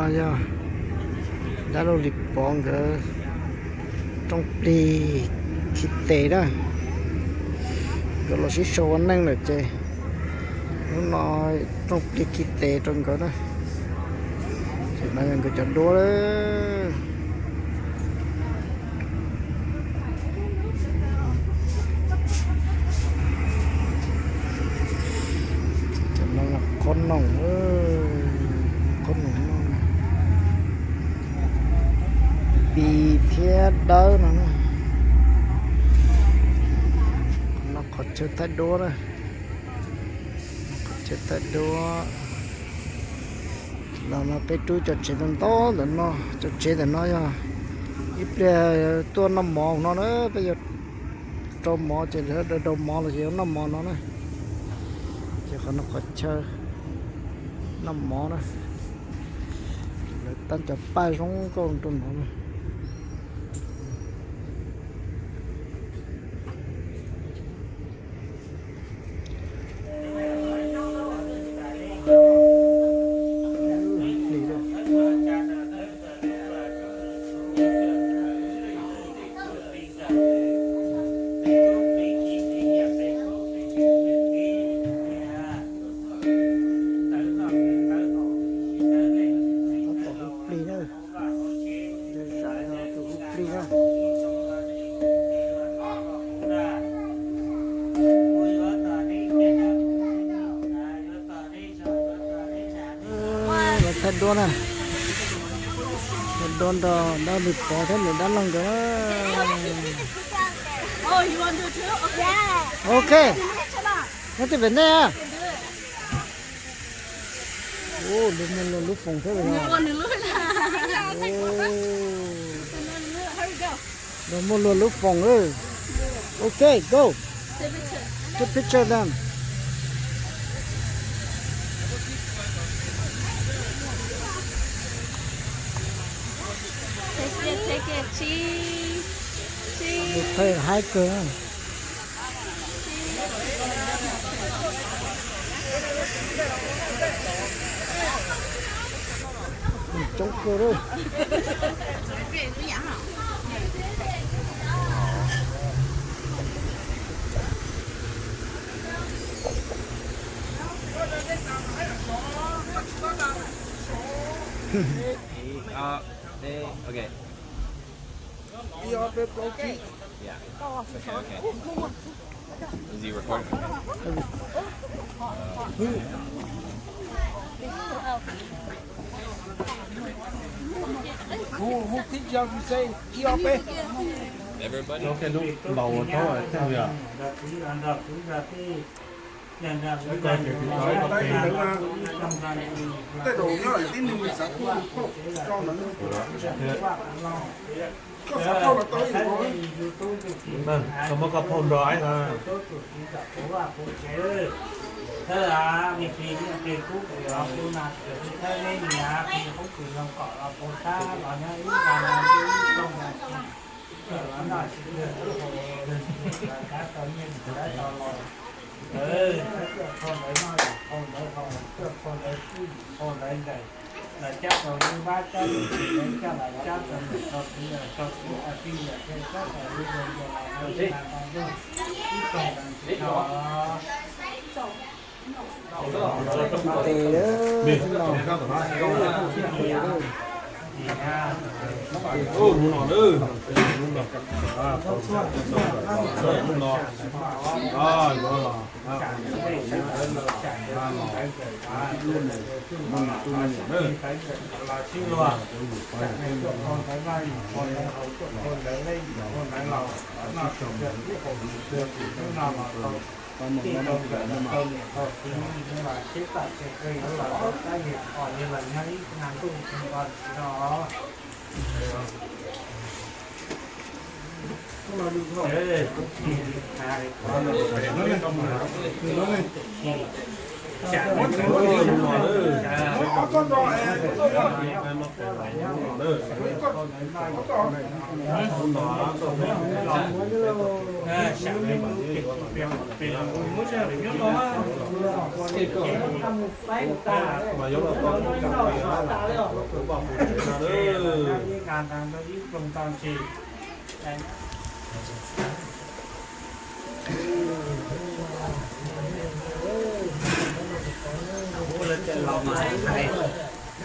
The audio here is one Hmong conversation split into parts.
Yog dab laug Lis Pov nkawd rooj plig khi tes na, nkawd los sib sau ua neej lawm ces hnub no rooj plig khi tes rau nkawd na. Ces no yog nkawd cov duab lawm. Cov no qhob noom, qhob noom no, Pis thiab Dawb no. No qhov chaw thaij duab na, qhov chaw thaij duab. Los no peb rub cov tsev ntau ntau ntawm no, cov tsev ntawm no yog ib pliag tuaj noj mov no na, peb yuav rau mov ces lawv rau mov los ces yuav noj mov no na. Ces qhov no qhov chaw noj mov na, lawv tab cov paj zoo nkauj rau no na. Tus hu plig na, tus hu plig na. Lawv thaij duab na, thaij duab nrog dab Lis Pov thiab niam dab laug nkawd. Ok, no twb pem nej. Ua, lawv muaj luag lub foos thiab los? Lawv muaj luag lub foos. Ok, go. Take picture them. Take it, take it, cheese. Cheese. Phem haib kawg. Coob kawg lawm. Ib ob peb plaub tsib. Who, who teach you to say ib ob peb? Everybody. Lub ntaus ua tsaub thiaj yog. Tej zaum nyob tib neeg xav tuaj pauj tso ntawd. Koj muab koj phone nrog ib no. Tes lawm, tes lawm. Tes lawm. Hnub no, hnub no, hnub no,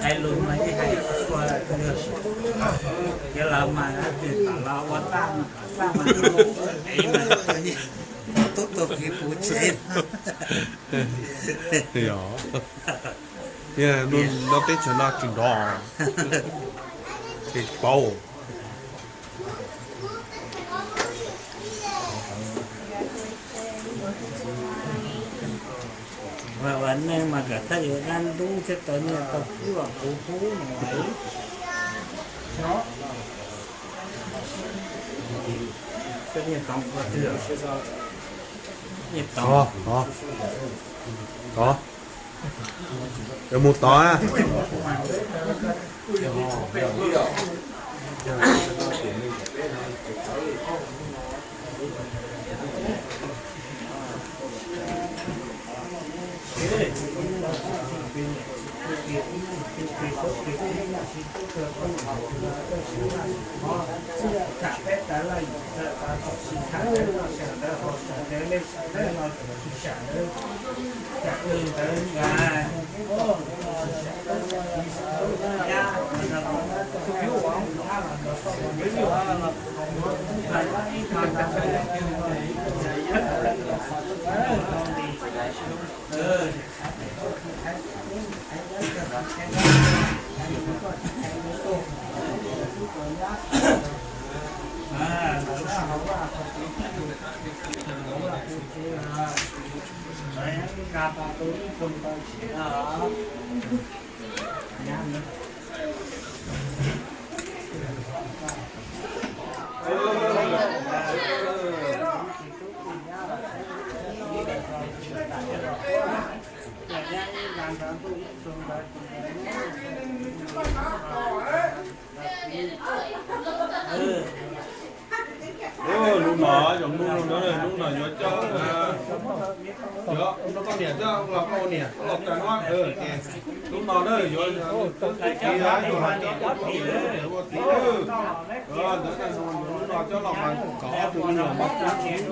Hais lus mas yeej hais ua, yog lawv mas twb tau los ua txaj mas, txaj mas ev mas tub tug kev puv tsev. Yog, no peb tsam no tsis nrov, ces pauv. Ua neej mas kom thaj yuav dab ntub thiab tau nyiaj tau kub los puv pub no. Tod, tod, tod, yuav mus tod na. Lub no yog lub no, lub no yuav coj, yuav koj niam coj los, koj niam los tag no, ces lub no na yuav, yuav hais ua txiv, ua txiv, ntawd lub no coj los mas kom ob tug me nyuam mas no, kom ib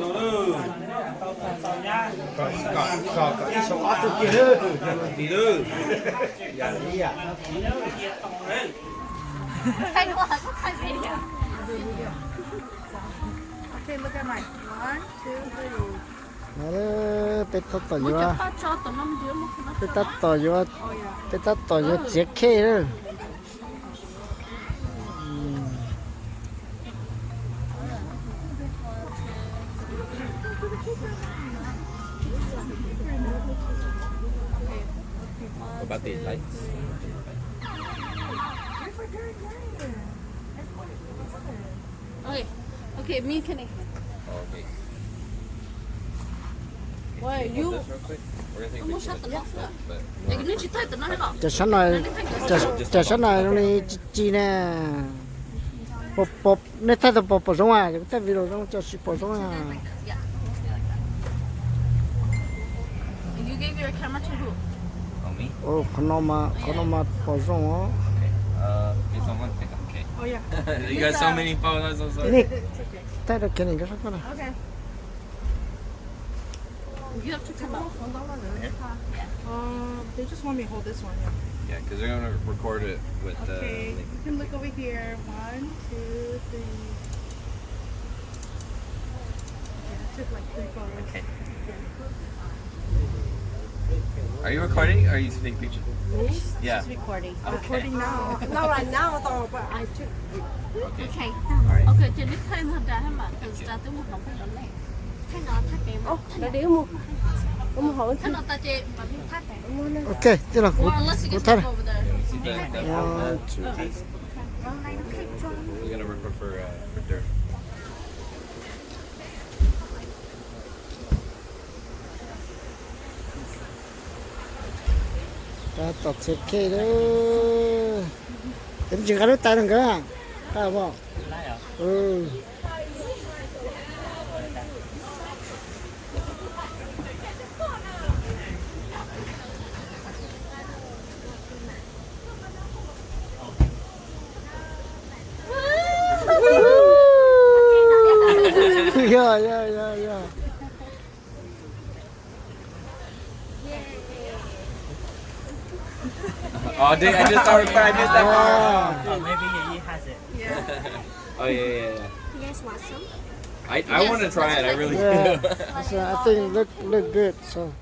xyoos ob tug kiag, yog ua txiv. Okay, look at mine. One, two, three. Peb tab tom yuav, peb tab tom yuav, peb tab tom yuav txiav khej na. What about these lights? Okay, okay, me can I? Oh, okay. Wait, you. This real quick. We're gonna take pictures. Cov sab no, cov sab no zoo li ci ci na. Nej thaij tau pom pom zoo a, yog kuv thaij video zoo cov tsis pom zoo a. Qhov no mas, qhov no mas pom zoo os. Thaij rau Kenny nkawd sab ko na. You have to come out. Uh, they just want me to hold this one, yeah. Yeah, 'cause they're gonna record it with the. Okay, you can look over here. One, two, three. Yeah, I took like three photos. Okay. Are you recording? Are you taking pictures? Me? Yeah. She's recording. Okay. Recording now. Not right now though, but I took. Okay. Okay. All right. Okay, ces neb thaij ntag mas, kws twb mus hauv peb no ne. Thaij no thaij pem. Mus hauv. Ok, tij laug, kuv thaij. We're gonna record for, uh, for Derek. Tom txhia khej lawm. Ces tsis nqa lub tais rau nkawd, nqa mos. Yeah, yeah, yeah, yeah. Oh, dang, I just saw her cry. I missed that part. Oh, maybe he has it. Oh, yeah, yeah, yeah. You guys want some? I, I want to try it. I really do. Yeah. So I think look look good. So.